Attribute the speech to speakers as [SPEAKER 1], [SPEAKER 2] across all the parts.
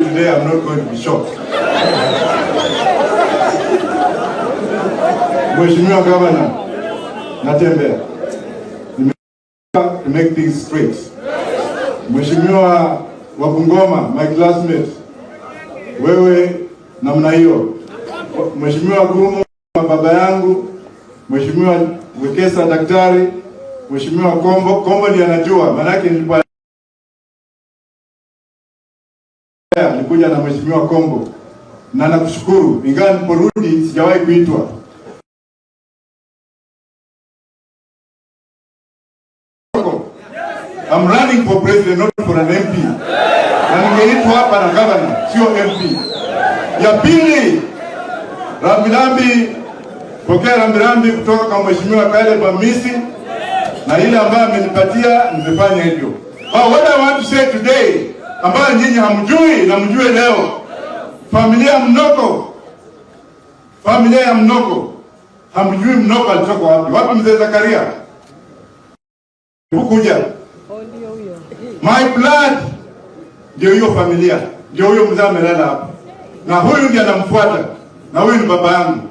[SPEAKER 1] Today I'm not going to be shocked. Mheshimiwa Governor Natembeya, to make things straight. Mheshimiwa wa Bungoma, my classmate, wewe namna hiyo. Mheshimiwa Gumo, baba yangu, Mheshimiwa Wekesa daktari, Mheshimiwa Kombo, Kombo ndiye anajua, maanake nilipo nilikuja na Mheshimiwa Kombo na nakushukuru, ingawa niliporudi sijawahi kuitwa. I'm running for president, not for an MP. Na ningeitwa hapa na governor, sio MP. Ya pili, rambirambi, pokea rambirambi kutoka kwa Mheshimiwa Caleb Amisi na ile ambayo amenipatia nimefanya hivyo. But what I want to say today, ambayo nyinyi hamjui na mjue leo, familia ya Mnoko, familia ya Mnoko, hamjui Mnoko alitoka wapi? Wapi mzee Zakaria? Hukuja. My blood ndio hiyo familia, ndio huyo mzee amelala hapa, na huyu ndiye anamfuata, na huyu ni baba yangu.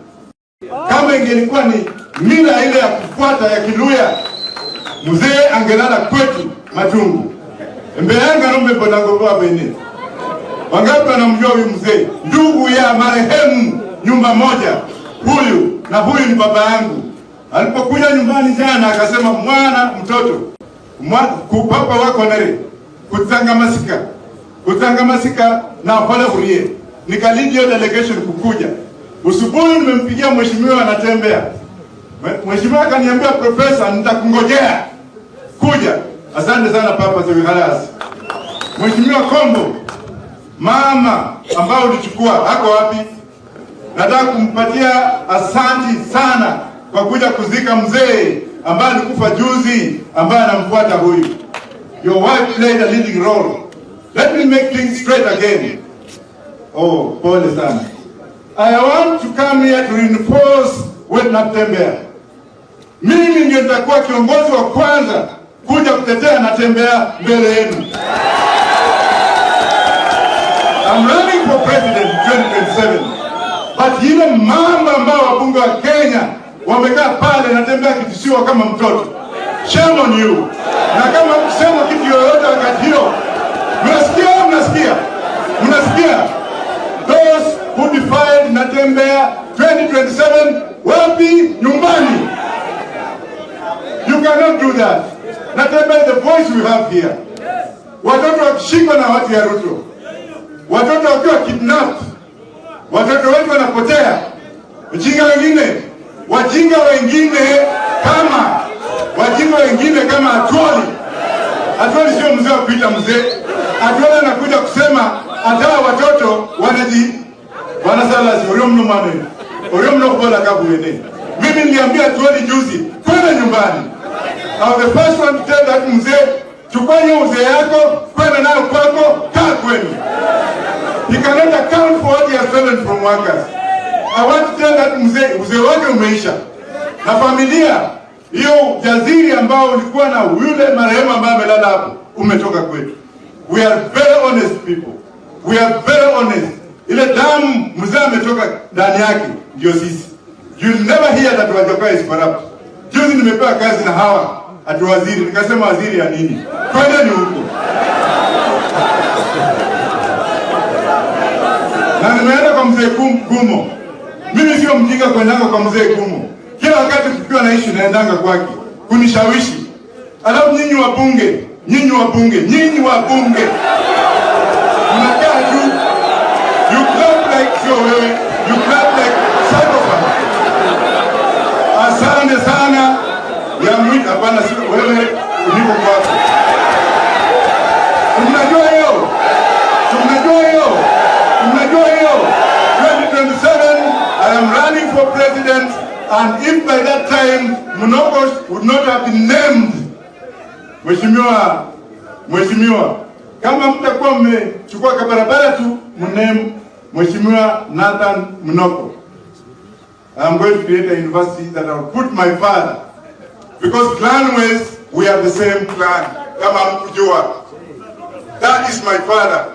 [SPEAKER 1] Kama ingelikuwa ni mila ile ya kufuata ya Kiluya, mzee angelala kwetu Matungu. Mbeyanga nombe bodango bene. Wangapi wanamjua huyu mzee? Ndugu ya marehemu, nyumba moja, huyu na huyu ni baba yangu. Alipokuja nyumbani jana akasema, mwana mtoto kupapa wako nare kutsangamasika kutsangamasika na pale hurie nikalidi hiyo delegation kukuja usubuhi. Nimempigia mheshimiwa anatembea, mheshimiwa akaniambia, profesa, nitakungojea kuja. Asante sana papa Zewihalas. Mheshimiwa Kombo, mama ambao ulichukua ako wapi? Nataka kumpatia asanti sana kwa kuja kuzika mzee ambaye alikufa juzi, ambaye anamfuata huyu. Your wife played a leading role. Let me make things straight again. Oh, pole sana. I want to come here to reinforce with Natembeya. Mimi ndio nitakuwa kiongozi wa kwanza kuja kutetea Natembeya mbele yenu. I'm running for president 2027. But ile mambo ambao wabunge wa Kenya wamekaa pale Natembeya akitishiwa kama mtoto. Shame on you. Na kama kusema kitu yoyote wakati hiyo, mnasikia, mnasikia, mnasikia. Those who defied Natembeya 2027 wapi? Nyumbani. You cannot do that. Natembeya is the voice we have here. Watoto wakishikwa na watu ya Ruto, watoto wakiwa kidnapped, watoto wetu wanapotea. Wajinga wengine, wajinga wengine kama wajinga wengine kama Atwoli. Atwoli sio mzee wa kuita mzee. Atwoli anakuja kusema hata watoto wanaji wanasalasi orio mno mane orio mno kubola kabuene. Mimi niliambia Atwoli juzi, kwenda nyumbani. I was the first one to tell that mzee, chukua hiyo uzee yako kwenda nayo kwako, kaa kwenu. He cannot account for what he has stolen from workers. I want to tell that mzee, uzee wake umeisha. Na familia hiyo ujaziri ambao ulikuwa na yule marehemu ambaye amelala hapo umetoka kwetu. We are very honest people. We are very honest. Ile damu mzee ametoka ndani yake ndio sisi. You'll never hear that Wajackoyah is corrupt. Juzi nimepewa kazi na hawa ati waziri, nikasema waziri ya nini? Twendeni huko. Na nimeenda kwa mzee Gumo. Mimi sio mjinga kwendanga kwa mzee Gumo. Kila wakati tukiwa na issue naendanga kwake kunishawishi. Alafu nyinyi wabunge, nyinyi wabunge, nyinyi wabunge mnakaa tu, you clap like sio wewe, you clap like psychopath. Asante sana ya mwita, hapana, sio wewe, niko kwako. Mnajua hiyo, mnajua hiyo, mnajua hiyo. 2027 I am running for president, and if by that time Mnoko would not have been named, Mheshimiwa, Mheshimiwa, kama mtakuwa mmechukua kabarabara tu mname Mheshimiwa Nathan Mnoko, I am going to create a university that I will put my father, because clan ways we are the same clan. Kama mkujua, that is my father.